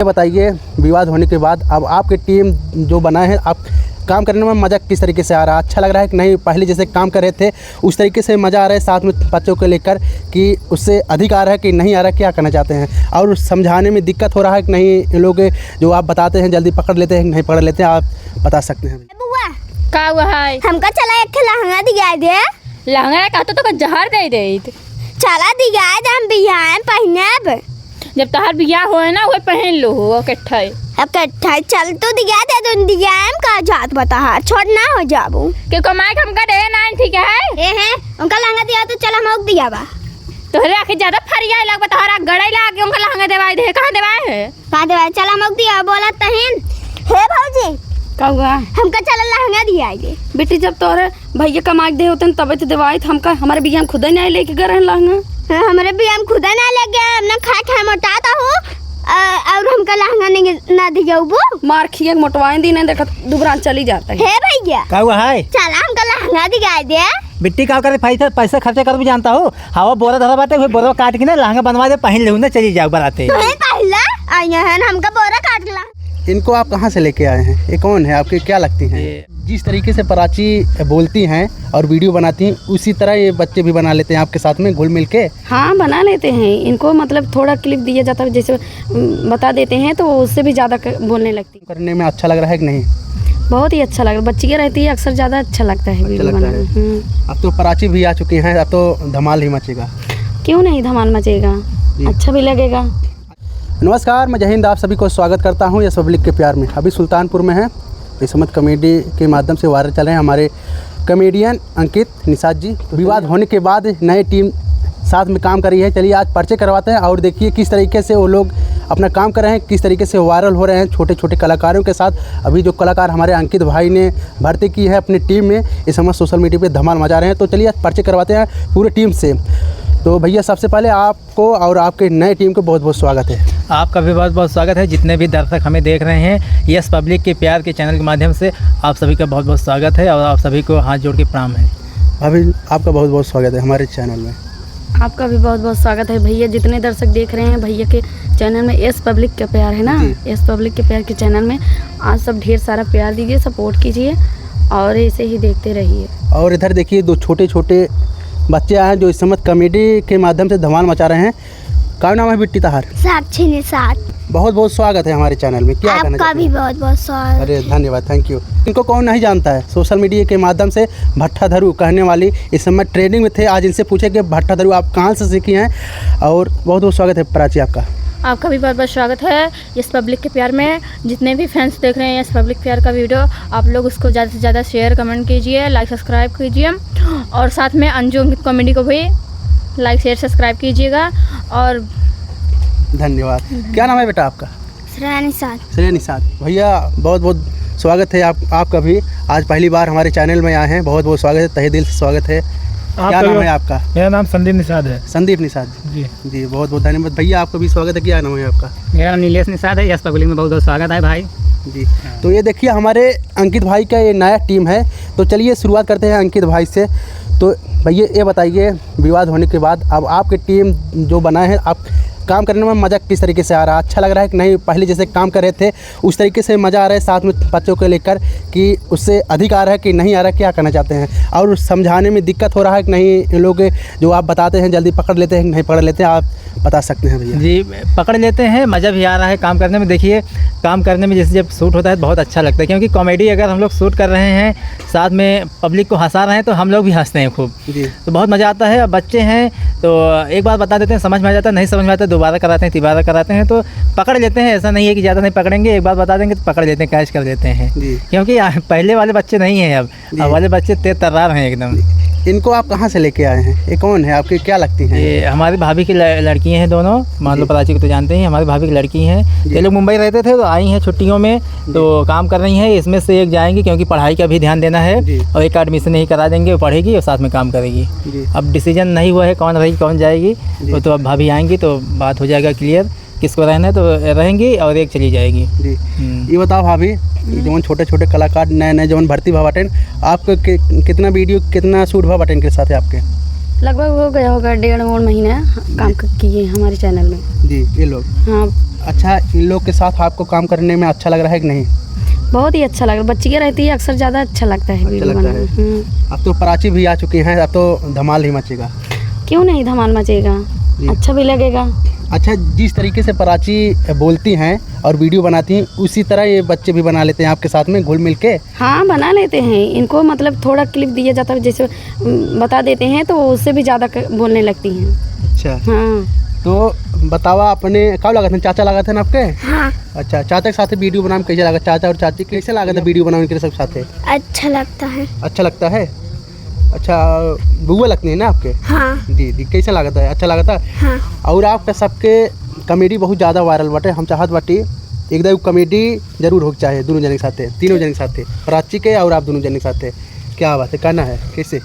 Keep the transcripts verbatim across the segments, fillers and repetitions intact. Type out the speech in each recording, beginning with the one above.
ये बताइए, विवाद होने के बाद अब आपकी टीम जो बनाए हैं, आप काम करने में मज़ा किस तरीके से आ रहा है? अच्छा लग रहा है कि नहीं? पहले जैसे काम कर रहे थे, उस तरीके से मज़ा आ रहा है साथ में बच्चों को लेकर, कि उससे अधिक आ रहा है कि नहीं आ रहा है, क्या कहना चाहते हैं? और समझाने में दिक्कत हो रहा है कि नहीं? ये लोग जो आप बताते हैं, जल्दी पकड़ लेते हैं कि नहीं पकड़ लेते हैं, आप बता सकते हैं। बुआ, का हुआ है? हमका चला एक ठे लहंगा दिया दे। लहंगा कहतो तो का जहर दे देइत। चला दिया दे, हम बियाह में पहिनब। जब तोहार बियाह होए ना, उहे पहिन लो हो, अकेठा। अकेठा चल तू दिया दे, तुम दिया हम का जात बता, छोड़ ना हो जाबू। के कमाए के हमका दे ना, ठीक है? ए है, उनका लहंगा दिया तो चल हम ओक दिया बा। तोहरे आँखें ज्यादा फरियाए लाग बा, तोहरा गड़ाई लाग के उनका लहंगा देवाई दे, कहाँ देवाए है? का देवाए, चल हम ओक दिया, बोला तहिन। हे भौजी। का हुआ? हमका चल लहंगा दिया दे। बेटी, जब तोहरे भैया कमा के दे होते न, तबे तो देवाइत। हमका, हमारे बियाह में खुदे नहीं लेके गए रहन लहंगा। हाँ, हमारे बियाह में खुदे नहीं लेके गए, हमने खाए खाए मोटाता हूँ, अ, और हमका लहंगा नहीं, ना दियाउबू। मार खिया के मोटवाए दिन है, देखत दुबरान चली जाता है। हे भैया। का हुआ है? चला हमका लहंगा दिया दे। बिट्टी का करे, पैसा, पैसा खर्चा कर भी जानता हो। हवा बोरा धरा बाटे, वही बोरा काट के ना लहंगा बनवा दे, पहिन लेहू ना, चली जाओ बराते। तू ही पहिला, आइए हैं ना, हमका बोरा काट ला। इनको आप कहाँ से लेके आए हैं? ये कौन है, आपके क्या लगती हैं? ये जिस तरीके से प्राची बोलती हैं और वीडियो बनाती हैं, उसी तरह ये बच्चे भी बना लेते हैं आपके साथ में घुल मिल के। हाँ, बना लेते हैं। इनको मतलब थोड़ा क्लिप दिया जाता है, जैसे, उम, बता देते हैं तो उससे भी ज़्यादा क-, बोलने लगती हैं। करने में अच्छा लग रहा है कि नहीं? बहुत ही अच्छा लग रहा है। बच्चियाँ रहती है, अक्सर ज़्यादा अच्छा लगता है अच्छा वीडियो लगता बनाना। है। हम्म। अब तो प्राची भी आ चुकी हैं, अब तो धमाल ही मचेगा। क्यों नहीं धमाल मचेगा? जी। अच्छा भी लगेगा। नमस्कार, मैं जय हिंद, आप सभी को स्वागत करता हूं यस पब्लिक के प्यार में। अभी सुल्तानपुर में हैं, इस समय कॉमेडी के माध्यम से वायरल चल रहे हैं हमारे कॉमेडियन अंकित निषाद जी। विवाद होने के बाद नए टीम साथ में काम कर रही है। चलिए आज परिचय करवाते हैं और देखिए किस तरीके से वो लोग अपना काम कर रहे हैं, किस तरीके से वायरल हो रहे हैं छोटे छोटे कलाकारों के साथ। अभी जो कलाकार हमारे अंकित भाई ने भर्ती की है अपनी टीम में, इस समय सोशल मीडिया पे धमाल मचा रहे हैं। तो चलिए आज परिचय करवाते हैं पूरे टीम से। तो भैया, सबसे पहले आपको और आपके नए टीम को बहुत बहुत स्वागत है। आपका भी बहुत बहुत स्वागत है। जितने भी दर्शक हमें देख रहे हैं, यस पब्लिक के प्यार के चैनल के माध्यम से आप सभी का बहुत बहुत स्वागत है और आप सभी को हाथ जोड़ के प्रणाम है। भाभी, आपका बहुत बहुत स्वागत है हमारे चैनल में। आपका भी बहुत बहुत स्वागत है भैया। जितने दर्शक देख रहे हैं भैया के चैनल में, यस पब्लिक का प्यार है ना, जी। यस पब्लिक के प्यार के चैनल में आप सब ढेर सारा प्यार दीजिए, सपोर्ट कीजिए और ऐसे ही देखते रहिए। और इधर देखिए, दो छोटे छोटे बच्चे आए हैं जो इस समय कॉमेडी के माध्यम से धमाल मचा रहे हैं। का नाम है बिट्टी तहार? साक्षी निषाद। बहुत बहुत स्वागत है हमारे चैनल में। क्या कहना आपका चाहते भी हैं? बहुत बहुत स्वागत। अरे धन्यवाद, thank you। इनको कौन नहीं जानता है, सोशल मीडिया के माध्यम से भट्टा धरू कहने वाली इस समय ट्रेंडिंग में थे। आज इनसे पूछे कि भट्टा धरू आप कहाँ से सीखी हैं, और बहुत बहुत स्वागत है प्राची आपका। आपका भी बहुत बहुत स्वागत है यस पब्लिक के प्यार में। जितने भी फैंस देख रहे हैं यस पब्लिक प्यार का वीडियो, आप लोग उसको ज़्यादा से ज़्यादा शेयर, कमेंट कीजिए, लाइक, सब्सक्राइब कीजिए और साथ में अंजू अंकित कॉमेडी को भी लाइक, शेयर, सब्सक्राइब कीजिएगा। और धन्यवाद। क्या नाम है बेटा आपका? श्रेया निषाद। श्रेया निषाद। भैया, बहुत बहुत स्वागत है आप, आपका भी। आज पहली बार हमारे चैनल में आए हैं, बहुत बहुत स्वागत है, तहे दिल से स्वागत है। आपका क्या नाम भी। है आपका? मेरा नाम संदीप निषाद है। संदीप निषाद। जी। जी, बहुत बहुत धन्यवाद। भैया, आपका भी स्वागत है। क्या नाम है आपका? मेरा नाम नीलेश निषाद है। यस पब्लिक में बहुत बहुत स्वागत है भाई। जी। हाँ। तो ये देखिए, हमारे अंकित भाई का ये नया टीम है। तो चलिए शुरुआत करते हैं अंकित भाई से। तो भैया, ये बताइए, विवाद होने के बाद अब आपकी टीम जो बनाए हैं, आप काम करने में मज़ा किस तरीके से आ रहा है? अच्छा लग रहा है कि नहीं? पहले जैसे काम कर रहे थे, उस तरीके से मज़ा आ रहा है साथ में बच्चों को लेकर, कि उससे अधिक आ रहा है कि नहीं आ रहा है, क्या कहना चाहते हैं? और समझाने में दिक्कत हो रहा है कि नहीं, ये लोग जो आप बताते हैं जल्दी पकड़ लेते हैं कि नहीं पकड़ लेते हैं, आप बता सकते हैं भैया। जी, पकड़ लेते हैं, मज़ा भी आ रहा है काम करने में। देखिए, काम करने में जैसे जब शूट होता है तो बहुत अच्छा लगता है, क्योंकि कॉमेडी अगर हम लोग शूट कर रहे हैं, साथ में पब्लिक को हंसा रहे हैं, तो हम लोग भी हंसते हैं खूब। जी। तो बहुत मज़ा आता है। अब बच्चे हैं तो एक बार बता देते हैं, समझ में आ जाता है, नहीं समझ में आता है, दोबारा कराते हैं, तिबारा कराते हैं, तो पकड़ लेते हैं। ऐसा नहीं है कि ज़्यादा नहीं पकड़ेंगे, एक बार बता देंगे तो पकड़ लेते हैं, कैच कर लेते हैं। जी। क्योंकि आ, पहले वाले बच्चे नहीं हैं अब। जी। अब वाले बच्चे तेज तर्रार हैं एकदम। इनको आप कहाँ से लेके आए हैं? ये कौन है, आपकी क्या लगती हैं? ये हमारी भाभी की ल-, लड़की हैं दोनों। मान लो, जी। प्राची को तो जानते ही, हमारी भाभी की लड़की हैं। जी। ये लोग मुंबई रहते थे, तो आई हैं छुट्टियों में, जी। तो काम कर रही हैं। इसमें से एक जाएंगी, क्योंकि पढ़ाई का भी ध्यान देना है, जी। और एक एडमिशन यहीं करा देंगे, वो पढ़ेगी और साथ में काम करेगी। जी। अब डिसीजन नहीं हुआ है कौन रहेगी, कौन जाएगी, जी। वो तो अब भाभी आएंगी तो बात हो जाएगा क्लियर, किसको रहना है तो रहेंगी और एक चली जाएगी। जी। हम्म। ये बताओ भाभी, हम्म। जौन छोटे छोटे कलाकार नए नए जौन भर्ती भा बाटेन, आपको कि-, कितना वीडियो, कितना शूट भा बाटेन के साथ आपके? लगभग हो गया होगा डेढ़ वोढ़ महीना काम जी। क-, किए हमारे चैनल में। जी, ये लोग। हाँ, अच्छा, इन लोग के साथ आपको काम करने में अच्छा लग रहा है कि नहीं? बहुत ही अच्छा लग रहा है। बच्चियाँ रहती है, अक्सर ज़्यादा अच्छा लगता है अच्छा video लगता बनाना। है। हम्म। अब तो प्राची भी आ चुकी हैं, अब तो धमाल ही मचेगा। क्यों नहीं धमाल मचेगा? जी। अच्छा भी लगेगा। अच्छा, जिस तरीके से प्राची बोलती हैं और video बनाती हैं, उसी तरह ये बच्चे भी बना लेते हैं आपके साथ में घुल मिल के? हाँ, बना लेते हैं। इनको मतलब थोड़ा clip दिया जाता है, जैसे, उम, बता देते हैं तो उससे भी ज़्यादा क-, बोलने लगती हैं। अच्छा। हाँ। तो बतावा अपने, का लागत है, चाचा लागत है ना आपके? हाँ। अच्छा, चाचा के साथ video बनावे में कैसे लागत? चाचा और चाची कैसे लागत है video बनावे के सब साथे? अच्छा लगता है। अच्छा लगता है? अच्छा, बुआ लगती है ना आपके? हाँ। जी, जी, कैसे लागत है? अच्छा लागत है? हाँ। और आपका सबके comedy बहुत ज़्यादा viral बाटे, हम चाहत बाटी एक दाई comedy जरूर होके चाहे दोनों जने के साथे, तीनों जने के साथे, प्राची के और आप दोनों जने के साथे। क्या बात है, कहना है कैसे?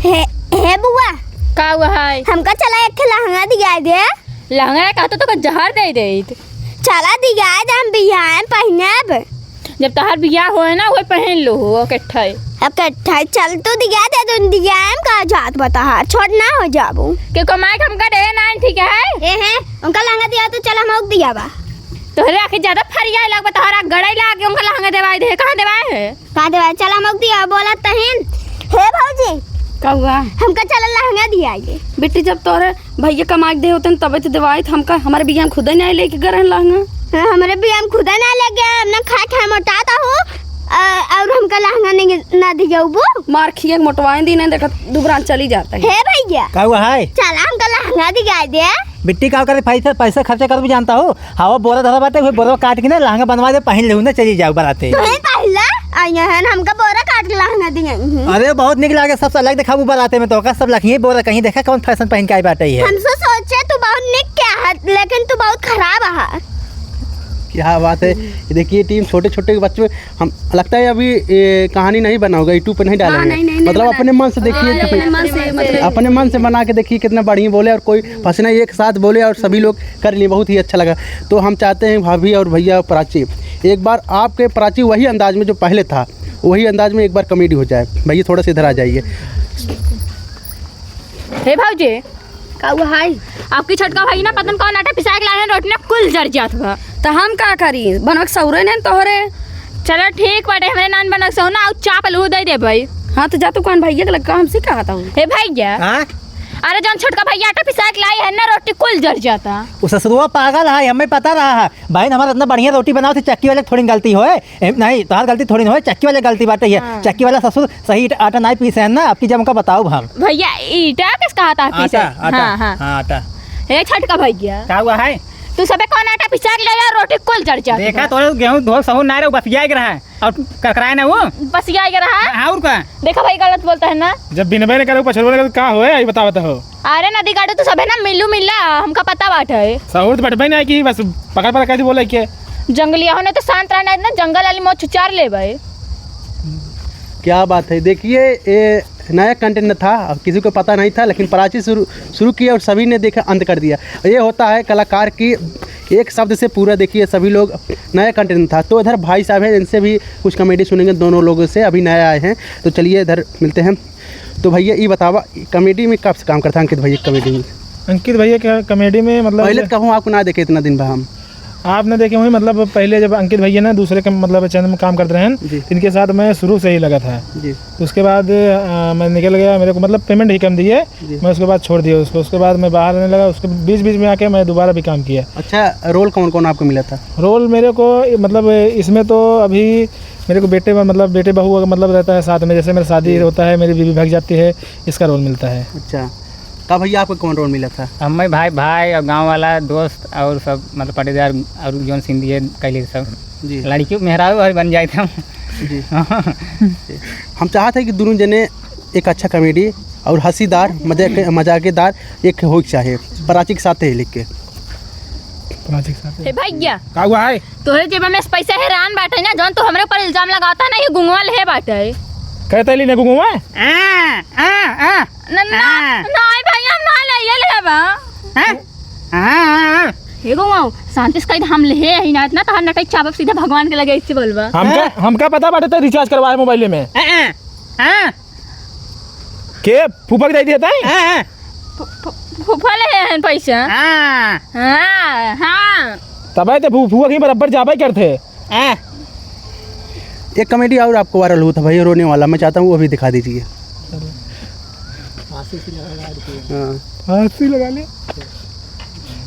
हे, हे बुआ। का हुआ है? हमका चला एक ठे लहंगा दिया दे। लहंगा ना कहतो तो का जहर दे देत। चला दिया दे, हम बियाह में पहनब। जब तहार बियाह होए ना, वही पहन लो हो, इकट्ठा। इकट्ठा चल तो दिया दे, तुम दिया में का जात बता, छोट ना हो जाबू। के कमाए के हमका दे ना, ठीक है? ए है, उनका लहंगा दिया तो चल हम दिया बा। तोहरे आँखी ज्यादा फरियाए लाग बा, तोहरा गड़ई लाग के उनका लहंगा देवाई दे, कहाँ देवाए है? कहाँ देवाए? चल हम दिया, बोला तहिन। हे भौजी। का हुआ? हमका चल लहंगा दिया ये। बिट्टी, जब तोहरे भैया कमा के दे होते न, तबे तो देवाई, हमका, हमारे बियाह में खुदे नहीं लेके गए रहन लहंगा। हाँ, हमारे बियाह में खुदे नहीं लेके, हम ना खाए खाए मोटाता हूँ, अ, और हमका लहंगा नहीं ना दिया वो। मार खिए के मोटवाए दी नहीं, देखा दुबरान चली जाता है। हे भैया। का हुआ है? चला हमका लहंगा दिया दे। बिट्टी, का करे, पैसा, पैसा खर्चा कर भी जानता हो। हवा बोरा धरा बाटे, वही बोरा काट के ना लहंगा बनवा दे, पहन लेहू ना, चली जाऊ बराते। तो हे पहला, आ यहाँ हमका बोरा काट के लहंगा दिया। हम्म। अरे, बहुत निक लागे, सबसे अलग देखाबू बराते में, तो ओकर सब लखिए बोरा कहीं देखा कौन fashion पहन के आई बाटे है। हम सो सोचे तू बहुत निक क्या है, लेकिन तू बहुत खराब है। क्या बात है। ये देखिए team, छोटे छोटे बच्चों में हम, लगता है अभी ये कहानी नहीं बना होगा, YouTube पे नहीं हाँ, डालेंगे। नहीं, नहीं, नहीं मतलब बनाएंगे। अपने मन से देखिए हाँ, कि अपने मन से, मतलब अपने मन से बना के देखिए कितना बढ़िया बोले और कोई फंसना एक साथ बोले और सभी लोग कर लिए, बहुत ही अच्छा लगा। तो हम चाहते हैं भाभी और भैया प्राची, एक बार आपके प्राची वही अंदाज में जो पहले था, वही अंदाज में एक बार comedy हो जाए। भैया थोड़ा सा इधर आ जाइए। हे भौजी, का हुआ है? आपकी छोटका भाई ना पता न कौन आटा पिसा के लाए हैं, रोटी ना कुल जर जात बा। तो हम का करी? बनक सौरे ने तोहरे। चलो ठीक बाटे, हमरे नान बनक सौ ना, आउ चाप लू दे दे भाई। हाँ, तो जा तू कौन भैया के लगा, हमसे कहा था। हे भैया। हाँ? अरे जौन छोटका भैया आटा पिसा के लाई है ना, रोटी कुल जर जाता। उ ससुरुआ पागल है, हमें पता रहा है। बहन हमार इतना बढ़िया रोटी बनावत है, चक्की वाले के थोड़ी गलती होए। ए, नहीं, तोहार गलती थोड़ी न होए, चक्की वाले गलती बाटे है। हाँ। चक्की वाला ससुर सही ईट-, आटा नाई पीसे हैं ना, अब की जब उनका बताउब हम। भैया, ईटा किस कहा था पीसे? आटा, आटा। हाँ, हाँ। हाँ, आटा। हे छोटका भैया। का हुआ है? तू सबे कौन आटा पिसा के ले यार, रोटी कुल जर जात देखा, बा। तोरे गेहूं धोल सहूर ना रहे, बसिया के रहा है। और करकराए ना वो? बसिया के रहा है? हाँ, और का? देखा भाई, गलत बोलता है ना। जब बिनबे ने करे, पछोरबे ने करे, का होए? आई बतावा तो हो। अरे नदी काटो तो सबे ना मिलू मिला, हमका पता बाटे। सहूर तो बटबे ना कि बस पकड़ पकड़ के बोले के। जंगलिया होने तो शांत रहना है ना, जंगल वाली मौत चार ले भाई। क्या बात है, देखिए ये नया content था, अब किसी को पता नहीं था, लेकिन प्राची शुरू, शुरू किया और सभी ने देखा, अंत कर दिया। ये होता है कलाकार की, एक शब्द से पूरा, देखिए सभी लोग, नया content था। तो इधर भाई साहब हैं, इनसे भी कुछ comedy सुनेंगे, दोनों लोगों से, अभी नए आए हैं। तो चलिए इधर मिलते हैं। तो भैया ये बतावा, comedy में कब से काम करता है अंकित भैया comedy में? अंकित भैया क्या comedy में मतलब पहले तो कहूँ आपको ना देखे इतना दिन भा हम। आप ना देखे हुए, मतलब पहले जब अंकित भैया ना दूसरे के मतलब channel में काम करते रहे हैं, जी। इनके साथ मैं शुरू से ही लगा था। जी। उसके बाद, अ, मैं निकल गया, मेरे को मतलब payment ही कम दिए, जी। मैं उसके बाद छोड़ दिया उसको। उसके बाद मैं बाहर रहने लगा, उसके बीच बीच में आके मैं दोबारा भी काम किया। अच्छा, role कौन कौन आपको मिला था? Role मेरे को मतलब इसमें तो अभी मेरे को बेटे, मतलब बेटे बहू का मतलब रहता है साथ में, जैसे मेरा शादी जी। होता है, मेरी बीवी भाग जाती है, इसका role मिलता है। अच्छा, का भैया आपको कौन role मिला था? हमें भाई, भाई और गाँव वाला दोस्त और सब मतलब पटीदार और जौन सिंधी है कैले सब। जी। लड़की मेहरारू और बन जाए थे हम। जी। जी। हम चाहत है कि दोनों जने एक अच्छा comedy और हंसीदार, मजाक-, मजाकेदार एक हो चाहे, प्राची के साथ ही लिख के। प्राची के साथ। हे भैया। का हुआ है? तोहरे जेब में पैसा हैरान बाटे ना, जौन तू हमरे ऊपर इल्जाम लगावता ना, ये गुंगवा ले बाटे। कहते ली ना गुंगवा? आ, आ, आ। न-, ना, हाँ। ना, ए भैया, हम ना ले, ये ले बा। हाँ? हाँ, हाँ, हाँ। हे गो, शांति से कही, हम ले ही ना, इतना तहार नटई चापब सीधा भगवान के लगे, इससे बोलबा। हमका, हाँ। हमका पता बाटे, ते recharge करवाए mobile में। हाँ, हाँ, हाँ। के फूफा के दे दिए ताई? हाँ, हाँ। फू-, फू-, फूफा ले हैं पैसा। हाँ। हाँ, हाँ। त अबे ते फू-, फूआ कहीं बराबर जाबे करते। हैं? एक comedy और आपको viral हुआ था भैया, रोने वाला, मैं चाहता हूँ वो भी दिखा दीजिए। हाँ। फांसी लगा ले।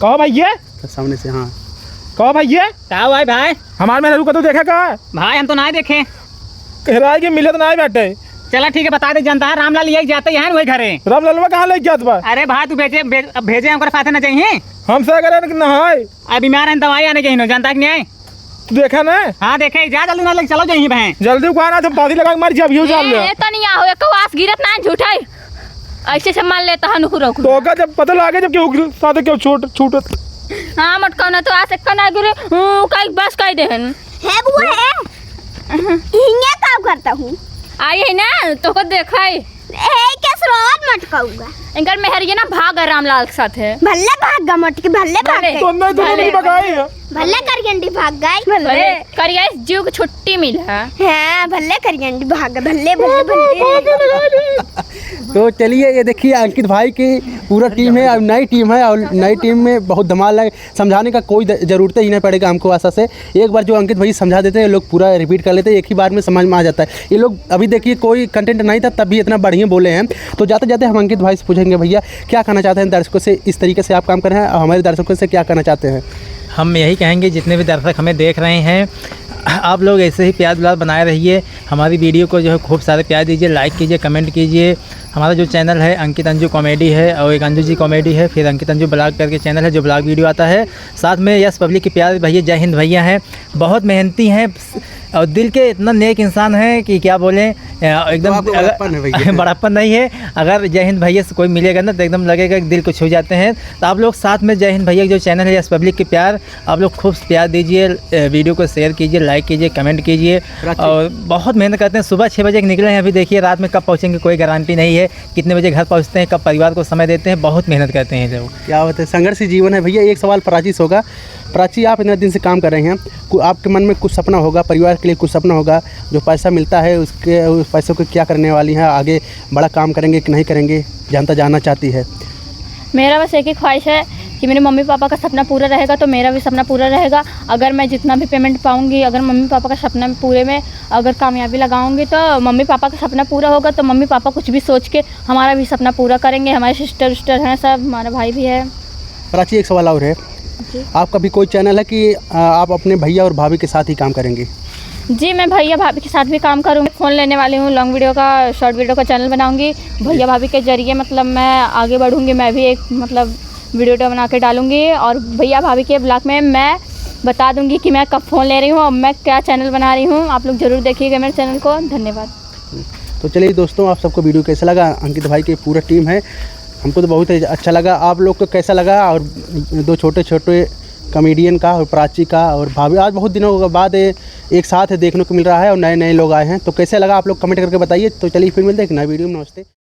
कहो भैया। सामने से, हाँ। कहो भैया। का हुआ है भाई? हमार मेहरारू का तो देखा का? भाई, हम तो ना देखे। कह रहा है कि मिलत ना बाटे। चला ठीक है, बता दे, जनता है, रामलाल यही जाते हैं वही घरे। रामलालवा कहाँ लेके जात बा? अरे भाई, तू भेजे, भेज-, अब भेजे हमको साथे न जाइए। हमसे अगर न, न है। अब बीमार हैं, दवाई आने के ही नो, जनता कि नहीं? तू देखा ना? हाँ, देखे, जा जल्दी ना लेके चलो जाइए बहन। जल्दी को आना, तो फांसी लगा के मार, जब यू जान ले। ए, तनी आओ, एक आस गिरत ना, झूठा है। ऐसे से मान लेता है, नुकुर उकुर। तो का जब पता लागे, जब केहू गिर-, साथे केहू छोट, छूटत। हाँ, मटकाना तो आस एक ना गिरे, हूँ, कई बस कई देहन। हे बुआ, हे। हिंगे का करता हूँ? आई है ना, तो को देखा है। ए, कैसे रोज मटकाऊंगा? इनकर मेहरिया ना भाग है रामलाल के साथ है। भल्ले भाग गा मटकी, भल्ले भाग भल्ले। गए। तो नहीं, तो भल्ले। नहीं भगाई है। भल्ले करियंडी भाग गई। भल्ले। भल्ले। करिया इस जीव की छुट्टी मिला। हाँ, भल्ले करियंडी भाग गए, भल्ले, भल्ले, भल्ले। तो चलिए, ये देखिए अंकित भाई की पूरा team है, अब नई team है और नई team में बहुत धमाल है। समझाने का कोई द-, ज़रूरत ही नहीं पड़ेगा हमको आशा से। एक बार जो अंकित भाई समझा देते हैं, लोग पूरा repeat कर लेते हैं, एक ही बार में समझ में आ जाता है। ये लोग अभी देखिए कोई content नहीं था तब भी इतना बढ़िया बोले हैं। तो जाते जाते हम अंकित भाई से पूछेंगे, भैया क्या कहना चाहते हैं दर्शकों से, इस तरीके से आप काम कर रहे हैं और हमारे दर्शकों से क्या कहना चाहते हैं? हम यही कहेंगे जितने भी दर्शक हमें देख रहे हैं, आप लोग ऐसे ही प्यार दुलार बनाए रहिए, हमारी video को जो है खूब सारे प्यार दीजिए, like कीजिए, comment कीजिए। हमारा जो channel है अंकित अंजू comedy है और एक अंजू जी comedy है, फिर अंकित अंजू vlog करके channel है जो vlog video आता है। साथ में यस पब्लिक के प्यारे भैया, जय हिंद भैया हैं, बहुत मेहनती हैं और दिल के इतना नेक इंसान है कि क्या बोलें, अ, एकदम तो आपको अगर बड़प्पन है भैया। बड़प्पन नहीं है, अगर जय हिंद भैया से कोई मिलेगा ना तो एकदम लगेगा कि दिल को छू जाते हैं। तो आप लोग साथ में जय हिंद भैया जो channel है यस पब्लिक के प्यार, आप लोग खूब प्यार दीजिए, अ, video को share कीजिए, like कीजिए, comment कीजिए। प्राची। और बहुत मेहनत करते हैं, सुबह छः बजे के निकले हैं, अभी देखिए रात में कब पहुँचेंगे कोई guarantee नहीं है, कितने बजे घर पहुँचते हैं, कब परिवार को समय देते हैं, बहुत मेहनत करते हैं लोग। क्या बात है, संघर्ष ही जीवन है भैया। एक सवाल प्राची से होगा, प्राची आप इतने दिन से काम कर रहे हैं, कु-, आपके मन में कुछ सपना होगा, परिवार के लिए कुछ सपना होगा, जो पैसा मिलता है उसके, उस पैसों को क्या करने वाली हैं, आगे बड़ा काम करेंगे कि नहीं करेंगे, जनता जानना चाहती है। मेरा बस एक ही ख्वाहिश है कि मेरे मम्मी पापा का सपना पूरा रहेगा तो मेरा भी सपना पूरा रहेगा। अगर मैं जितना भी payment पाऊँगी, अगर मम्मी पापा का सपना पूरे में अगर कामयाबी लगाऊँगी तो मम्मी पापा का सपना पूरा होगा, तो मम्मी पापा कुछ भी सोच के हमारा भी सपना पूरा करेंगे, हमारे sister विस्टर हैं सब, हमारा भाई भी है। प्राची, एक सवाल और है। जी। आपका भी कोई channel है कि, आ, आप अपने भैया और भाभी के साथ ही काम करेंगे? जी, मैं भैया भाभी के साथ भी काम करूँगी। Phone लेने वाली हूँ, long video का, short video का channel बनाऊँगी। भैया भाभी के जरिए, मतलब, मैं आगे बढ़ूँगी, मैं भी एक, मतलब, video बना के डालूँगी और भैया भाभी के vlog में मैं बता दूँगी कि मैं कब phone ले रही हूँ और मैं क्या channel बना रही हूँ। आप लोग ज़रूर देखिएगा मेरे channel को। धन्यवाद। तो चलिए दोस्तों, आप सबको video कैसा लगा? अंकित भाई की पूरा team है, हमको तो बहुत ही अच्छा लगा। आप लोग को कैसा लगा? और दो छोटे छोटे comedian का और प्राची का और भाभी, आज बहुत दिनों के बाद ये एक साथ देखने को मिल रहा है और नए नए लोग आए हैं, तो कैसे लगा आप लोग comment करके बताइए। तो चलिए फिर मिलते हैं एक नए video में। नमस्ते।